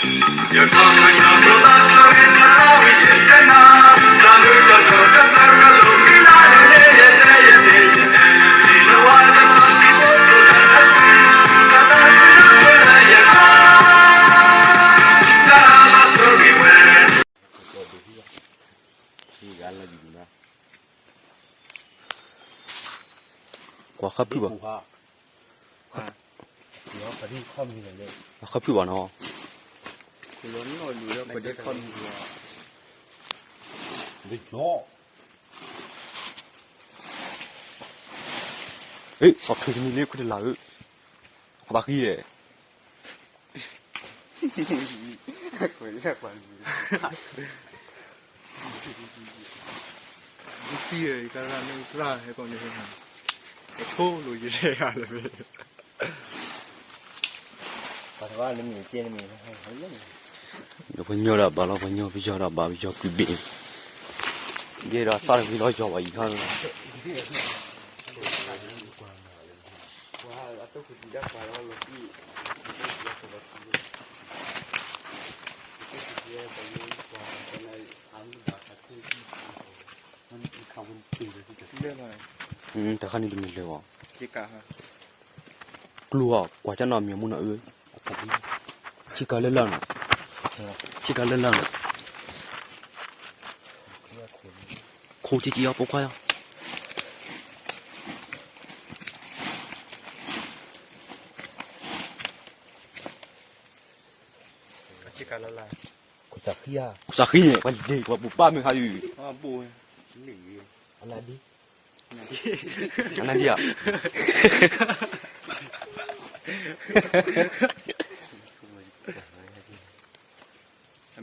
ကွၢ်ခီဖုၣ်ဘၣ်, ခီဖုၣ်ဘၣ်နီၤ, စီၤထွံၣ်တမံၤလၢခွံတလၢ်ဧၢ, အသးဃံဧဲ, ဘုသံၣ်ဧၢ ယကရၢ်န့ၣ်သရၣ်ဟဲကီးန့ၣ်, အထိၣ်လိာ်ယဲၢ်ဂၤလၢ, ပှၤညီဒၣ်ဘၣ်လီၤ ပှၤညီပယီၤဒၣ်ဘၣ်ပယီၤကွံာ်ဘ့ၣ်, ယဲဒီးစၢ်တဂ့ၤလီၤယီၤဘၣ်အံၤခါ, တခါန့ၣ်တမံၤလၢာ်ဘၣ်, ကျိၤဧါ ကွၢ်ကၢ်နီၢ်မံၤမူနီၢ်အၢ, ဆ့ကၤလၢလၢ်နီၤ, ဆ့ကၤလၢလၢ်နီၤ, ခိၣ်ကံကံအီၤပိာ်ခွါအီၤ စးဃံန့ၣ် ပှၤလဲၤပှၤပူၤပာ်မ့ၢ်ခါအံၤ, အနဒံဧါ,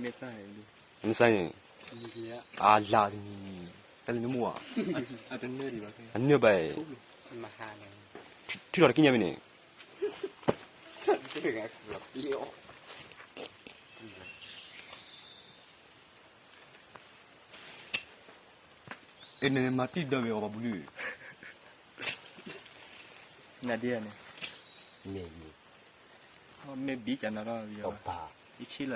မ့ၢ်စါန့ၣ်, အလၢ်တမံၤ, တၢ်လၢနမိၢ်ဧါ, အနၢၣ်ဘၣ်, ထံၣ်လီၤတကံၢ်ညါမ့ၢ်န့ၣ် အ့ၣ် နမၤတံၢ်ဒၢဝဲအီၤဘၣ်ဘူးလံ, နဒ်န့ၣ်, မ့ၢ်ဘံကနၤထီၣ်, ယဆံလီၤ,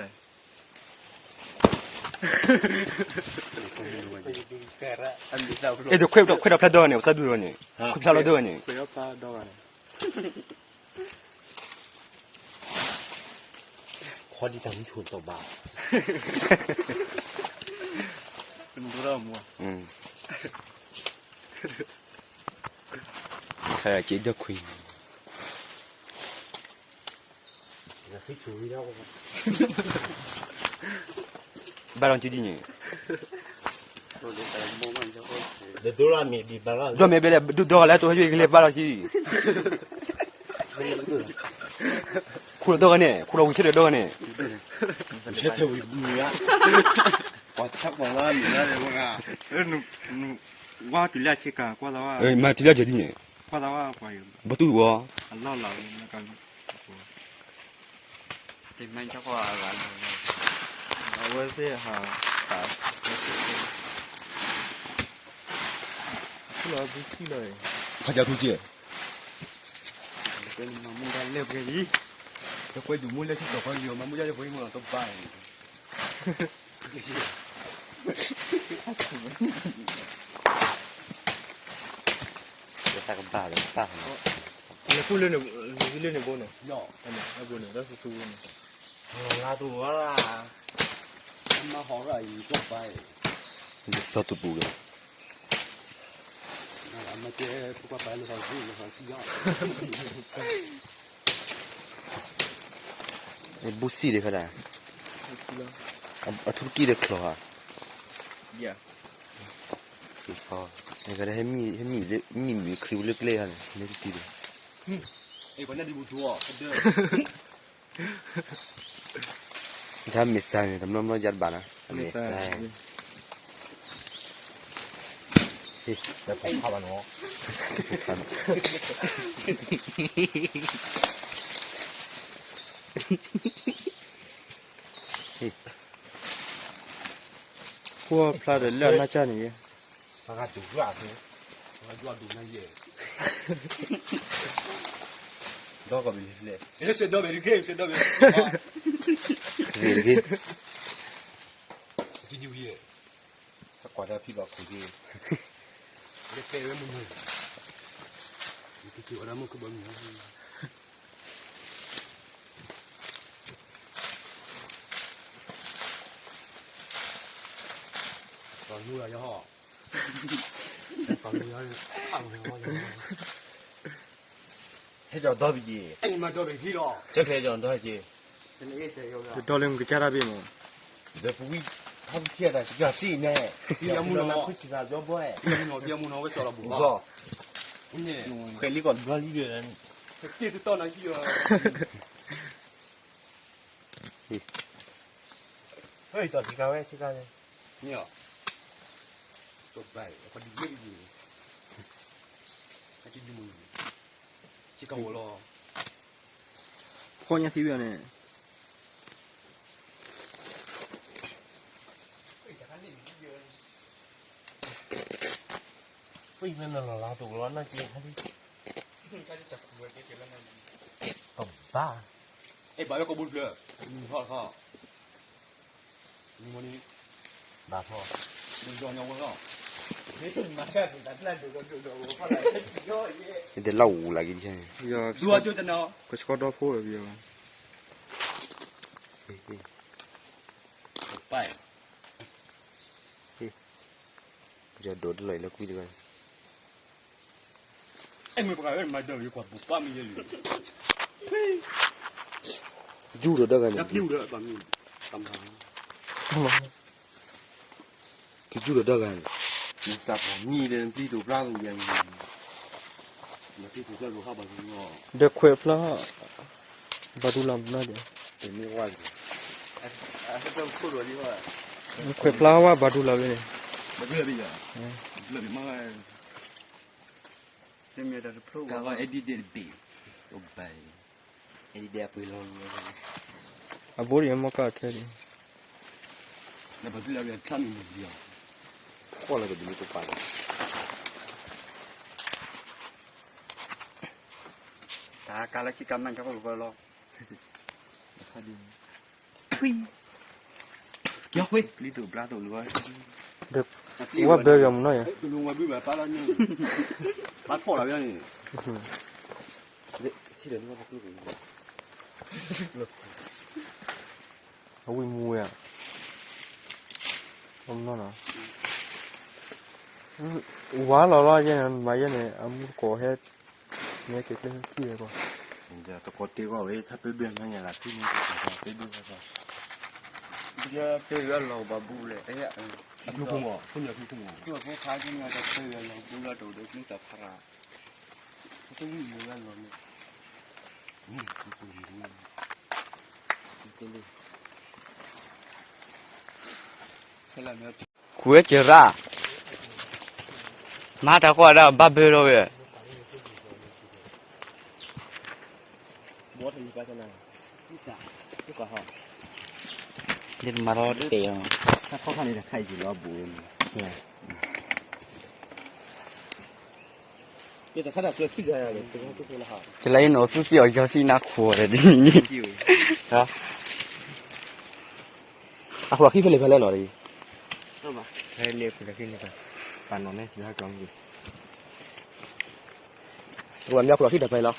အ့ၣ် တခွဲးဒီးဖျဲၣ်ဒၢဝဲန့ၣ်, ပစၢ်ဒူၣ်ဝဲန့ၣ်, ခွဲးဖျါလီၤဒၢဝဲန့ၣ်, ခီဒံးတၢ်မူဆိၣ်တီဘၣ်, က့ဒၢခွံ, ဘၣ်လီၤကံဒ်န့ၣ်, ဒိၣ်မ့ၢ်ဘဲလဲၣ် ဒိၣ်ဒီဂၤလၢတိၢ်ဟဲယကလဲၤဘၣ်လီၤကံ, ခိၣ်ဒီးဒီဂၤန့ၣ် ခိၣ်ဒီးဝံၤဆဲဒီးဒီဂၤန့ၣ်, ဝံၤဆဲဒီးဝံၤမံၤဧါ, ပှၤဆါကွၢ်လၢမံၤလၢဝဲဂၤ, ဝါတုၤလၢဆ့ကၤကွၢ်သးဝါ, မၤတုၤလၢကဒ်န့ၣ်, ကွၢ်သးဝါပှၤ, ဘီတူၢ်ဝီ, အလီၢ်လီၤ, အဝဲသ့ၣ်ဟး, လီၤဘုထံၣ်လီၤ, ဖးကၠီထူက့, မၤမူဒါလဲၣ်ပှဲၤလံ, တကွဲးဒုးမူလဲၣ်ထံကီၢ်ခီယိၤ မၤမူဒါလဲၣ်ပှဲၤမူလီၤတဘၣ်န့ၣ် တၢ်ကဘၣ်လၢတၢ်, နကူၣ်လၢန့ၣ်, လၢန့ၣ်ဘိန့ၣ်, အဘိန့ၣ် တၢ်သူသူန့ၣ်, လါတူၢ်ဝဲ, မၤဟီၣ်ရၣ်အံၤကီၢ်ပၢ်, သီတူၢ်ပူၤဒီး, အမ့ၢ်ကဲပူၤကီၢ်ပၢ်လၢဟီၣ်, ဘူးစံၣ်ဒံးခါဒၣ်, အထူကံၢ်ဒီးချီၣ်ဧါ, ဟဲမံၤမံၤခရံာ်လၢကျဲဧါန့ၣ်, တၢ်မ့ၢ်သးန့ၣ် တမျီမျီယါတဘၣ်နီၤ, မ့ၢ်သး, ဟ့ၣ်, တၢ်ဖးဖးဘၣ်နီၤ, ဟ့ၣ်, ဃိဖျါဒီးလၢအနၢ်ကၢ်န့ၣ်, ဒီးကဘၣ်လဲၣ်, ဒီးဘၣ်, တဂ့ၤ, ကွၢ်တၢ်ဖံးဘၣ်ခိၣ်က့ၤ, လၢပဲဝဲမုၢ်နုာ်, ယကက့ၤဝဲဒၣ်မုၢ်ကဘီမုၢ်, ဟဲကၠီဒီဘ့ၣ်က့ၤ, တတီလၢမုၢ်ကစၢ်တၢ်ဘ့ၣ်မး, ဒီးပဝံၣ်ထီၣ်ဖုခံဂၤတၢ်စံၣ်စ့ၢ်န့ၣ်, ဖံအမုၢ်နီၤ, ဖုဆံးသးဘျီဘီ, ဖံအမုၢ်နီၤ, ဖံအမုၢ်နီၤ ဝဲစီၤလီၤဘူးဘီ, ဃဲလံကီၢ်ဘျီလံဒီး, တတီနၤဟံၣ်အီၤ, ဟဲတီၢ်ထံကါဝဲထံကါန့ၣ်, မ့ၢ်အီၤ, ကဘၣ်, ပှၤဒုးယဲၢ်ဒုးယဲၢ်, အတဒုးမုၢ်, ထံကါဝီၤလီၤ, ဖီညါသံဝဲအီၤန့ၣ် ပနလီၤလီၤတအိၣ်လီၤ နီၢ်က့, ကဘၣ်, အဲ ဘၣ်လၢကီၢ်ပူၤတဖျၢၣ်, မုၢ်ထီၣ်တခီ, မုၢ်မီၤန့ၣ်, ဘၣ်ထီၣ်, မုၢ်ဒီညါဝဲလီၤ, မ့ၢ်တမၤတၢ်ဒိၣ်တၢ်ပျၢ်ဒိၣ်ဒီးဒိၣ်ဒီးဝဲဖီလာ်, ယတဲလီၤဝူလၢက့ၤ, ဒူအကၠိတနီၤ, ကဆှီဒီဖိဝဲ, ပၢ်, ယဒိးတလီၤအံၤလၢကွံတဂၤ, အဲမ့ၢ်ပှၤမၤဒၢးယကွၢ်ပူၤပၢ်မ့ၢ်ယဲၢ်လံ, ကယူၢ်ဒီးဒၢဂၤန့ၣ်, ကယူၢ်ဒီးဒၢဂၤန့ၣ်, နသးပှၢ်နံၣ်ဒီးနပျံၤတိာ်ပျါသ့ၣ်ညါန့ၣ်, ဒီးခွဲးဖျါ, ဘၣ်ဒူလၢမနုၤဒီး, ခွဲးဖျါဝဲဘၣ်ဒူလၢဝဲန့ၣ်, အဘိဓိယမီၢ်ကၢ်ထဲန့ၣ်, တၢ်ကါလၢဆ့ကၤမၢ်ကၠီၣ်လီၤ, ထွံၣ်, ပျံၤတိာ်ဘျါတိာ်လီၤ, ဝဲဘၢဂၤမနီၤယၤ, ဘၣ်ဖီၣ်လီၤန့ၣ်, အဝံၣ်မူဝဲဧါ, မနီၤနီၤ, ဝါလီၤလီၤယဲန့ၣ် မၤယဲန့ၣ် အမူတကိးဟဲ, မ့ၢ်က့ၤကျဲခံဝဲကီး, တကိးတ့ၢ်ဂီၢ်ဝဲ ထါပ့ဘ့ၣ်မ့ၢ်ညါလၢထံန့ၣ် တကိးပ့ဘ့ၣ်ဂီၢ်, တ့ၢ်ဝဲလီၤဘၣ်ဘူးလဲၣ်, အဖုဖိမး ဖိညါဖုဖိမး, ဖိဖိခါက့ၤမ့ၢ်တ့ၢ်ဝဲလီၤဘူးလီၤတိာ်ဒီးကျိတၢ်ဖးရၤ, တဝံၣ်မ့ၢ်ဝဲလီၤန့ၣ်, ခူဝဲကရၣ်, မၤတၢ်ဃီဒၣ်ဘၣ်ဘၢထီၣ်ဝဲ, ဒ်မၤထီၣ်တကဲၢ်အီၤ, တၢ်ခီခါန့ၣ်တခါအံၤလီၤဘူးန့ၣ်, ကလၢအံၤနီၢ်သူသံအီၤယီၤသံနါခိၣ်ဒီးဒ်န့ၣ်, အဃိအခံဖဲလဲၣ်ဖဲလဲၣ်နီၢ်ဒီး, ဖဲန့ၣ်ဖဲလဲၣ်ဖဲလဲၣ်, ပာ်နီၢ်န့ၣ် ယဟဲကီၢ်မ့ၢ်, ပှၤမၠီခိၣ်လီၤခံတၢ်ဖဲလီၤ,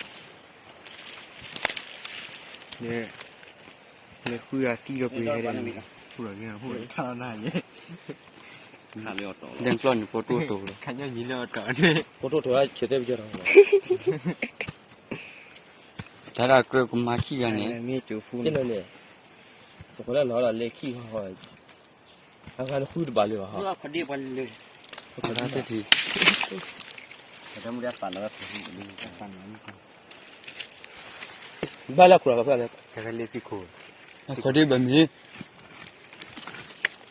မ့ၢ်ဃုအသံဒီးပှ့ၤ, ထါလီၤနၤယဲ, ဒဲကျီၢ်န့ၣ် ဖိတိၢ်တိၢ်လီၤ, ခါညီနံၤလၢအတီၢ်န့ၣ်, ဖိတိၢ်တိၢ်ဆဲးတဲပယီၤဒီး, တၢ်ဒၣ်ကြၢးကမၤခံဂၤန့ၣ်, မ့ၢ်ကၠိဖူန့ၣ်, ပကလၢနီၢ်ဒီးလဲၤခံဟီဟီ, အဂၤနဃုတဘၣ်လၢၤဘၣ်ဟီ, တၢ်တထံၣ်, ဘၣ်လၢခိၣ်လီၤဖဲလဲၣ်, ခီဒ့ဘၣ်မ့ၢ်,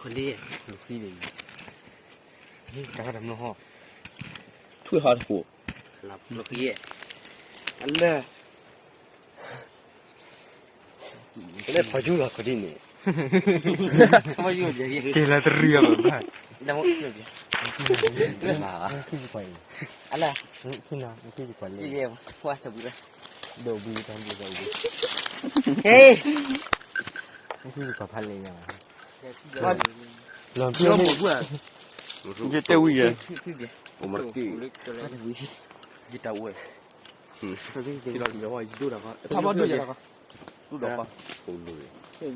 ခီဒ့, တၢ်တမ့ၢ်ဟီ, ထွံၣ်ဟီတခိၣ်, အလၢ လၢဖီယူလီၤခီဒ့န့ၣ်, က့ၤလၢတရံးအီၤဘၣ်, အလၢ, ဖံနၤ, ဖံနၤ, ဒီးဘုတၢ်ဘုတၢ်ဘု, ဟေး, ဖီဖးလဲၣ်ညါ, လီၤပျီၢ်န့ၣ်, ယတဲဝံၤယဲ, အိၣ်မတံ, ယတၢ်အိၣ်ဝဲ, ယဒိၣ်တၢ်ကီ, ဒိၣ်တၢ်က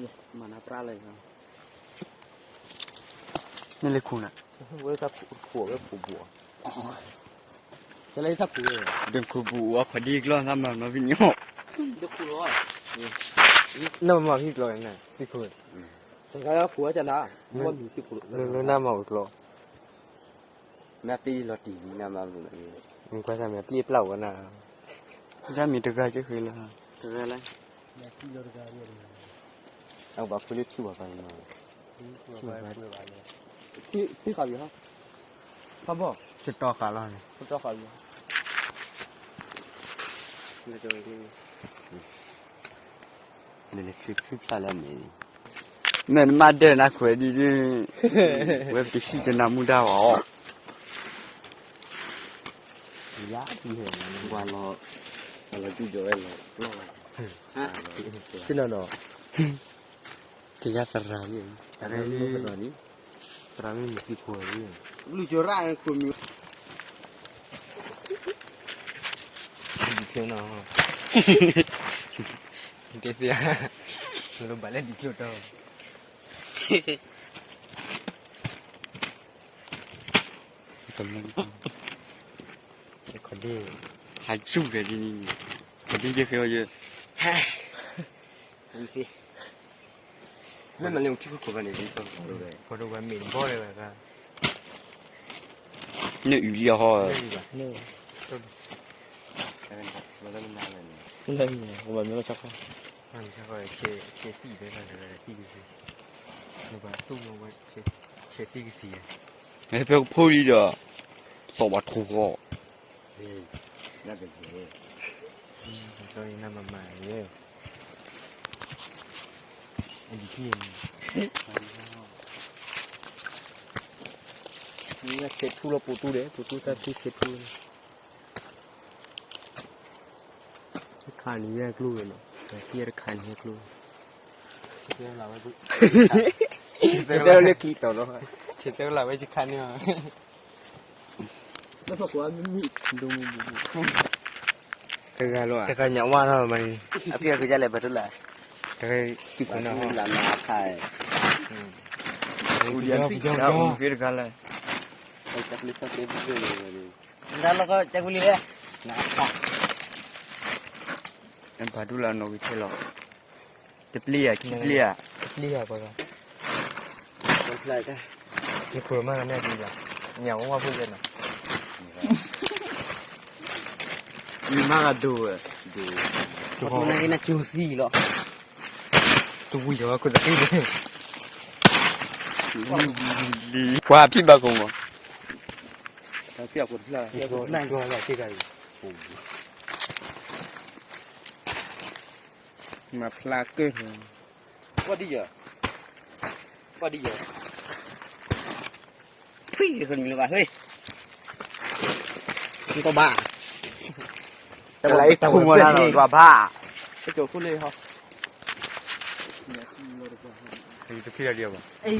ီ, မၤနၤပြၢ်လၢ န့ၣ်လၢခူနၤ, ဝဲတၢ်ခူဝဲခူဘူး, တၢ်လၢတၢ်ခူဝဲ, ဒ့ခူဘူးအီၤခီဒ်ကျီၢ်သးမၤနီၢ်ဖံးညီ, ဒ့ခူလီၤ, နီၢ်မၤဖံးကျီၢ်နၤ, သံခူ, တၢ်လၢခူဝဲတၢ်နၤ, မ့ၢ်မံၤသံခူ, လၢနၤမၤအိၣ်ကျီၢ်, မ့ၢ်ပျံၤလီၤတံၢ်နၤမၤ, ကွၢ်သးမ့ၢ်ပျံၤပျၢ်ဝဲနၤ, တၢ်မ့ၢ်တဂၤက့ၤဃ့လၢ, တဂၤလၢ အဘၣ်ဖုလၢထံဘၣ်ပၢ်န့ၣ်, ထံဃာ်ဘၣ်, ဖးဘီၣ်, တတီဃာ်လီၤန့ၣ်, တတီဃာ်ဘၣ်, နလဲၤဆံဖုဖျါလၢအမဲာ်, မ့ၢ်နမၤဒဲးနၤခွဲးဒ်, ဝဲပတဟံၣ်တနၤမူဒါဘၣ်အီၤ, ယၤ, လီၤ, လီၤဒုးဒီးဝဲလီၤ, သ့ၣ်နီၣ်နီၣ်, ကယၤသရၣ်ယဲ, သရၣ်မ့ၢ်မ့ၢ်သံခိၣ်န့ၣ်, ဘျုးကၠိရၣ်ခိၣ်မံၤ, ဒ်သိးနီၤ, ကဲသ့ဧါ, လိၣ်ဘၣ်လၢဒ်သိးတီၤ, ခီဒ့, ဟးယူၢ်ကဲဒ်န့ၣ်, ခီဒ့ယဲဃဲအီၤယဲ, ဟဲ မ့ၢ်မၤလၢထံခိၣ်ခိၣ်ဘၣ်န့ၣ်, ပှၤဒိၣ်ဝဲမ့ၢ်ဘီလၢၤဘၣ်, န့ၣ်အုၣ်လံအဟီ, လၢမ့ၢ်လၢဆၢခီ, ဆၢခီ, ဆဲသံၣ်ဖဲသံၣ်ကသံၣ်, နဘၣ်သူၣ်မီဝဲ, ဆဲသံၣ်ကသံၣ်, ဖဲကဖိလံဒီး, သီၣ်ဘၣ်ထူၣ်ဃီ နကယဲၢ်, နမၤမၤယဲၢ်, အဒံးခံ, ဆဲးထူလီၤပူၤတူၢ်ဒဲး, ပူၤတူၢ်တၢ်ထံဆဲးထူလီၤ, တခါန့ၣ်ယဲၢ်ကျိဝဲနီၤ, တခါန့ၣ်ယဲၢ်ကျိ, တဲလၢခံတီၤနီၤ, ဆဲးတဲလၢဝဲတခါန့ၣ်, တဂၤလီၤ, တဂၤညၣ်ဝါထီၣ်မးန့ၣ်, အဖံအဖုကလဲၣ်ဘၣ်ထူလၢ်, တဂၤ, လၢနဖး, တဂၤလၢ, တဂၤလီၤကကလံၤလၢ, နဖးဒူလၢနီၣ်ဂံၢ်ထဲလီၤ, တပျံၤဧါ ခံပျံၤဧါ, တပျံၤဧါပှၤဂၤ, ယခိၣ်မၤဂၤန့ၣ်ဒ်လီၤ, ညၣ်ဝါဝါဖိယဲနီၤ, မၤဂၤဒိၣ်ဝဲ, နက့ၤနကၠိသံလီၤ, တဝံၤလီၤခိၣ်သးသံန့ၣ်, ပှၤဖံးဘၣ်ကိၣ်မး, မၤဖျါကၢၢ်, ပှၤဒ်ယဲ, ပှၤဒ်ယဲ, ထွံၣ်ကနံၤလၢၤဘၣ်ဟဲ, ကဘၣ်, တလၢအခိၣ်မီၤလၢ်လီၤဘၣ်, တကၠိၣ်ခိၣ်လၢဟီ, တဖံးလီၤဒံးဘၣ်, အံၤ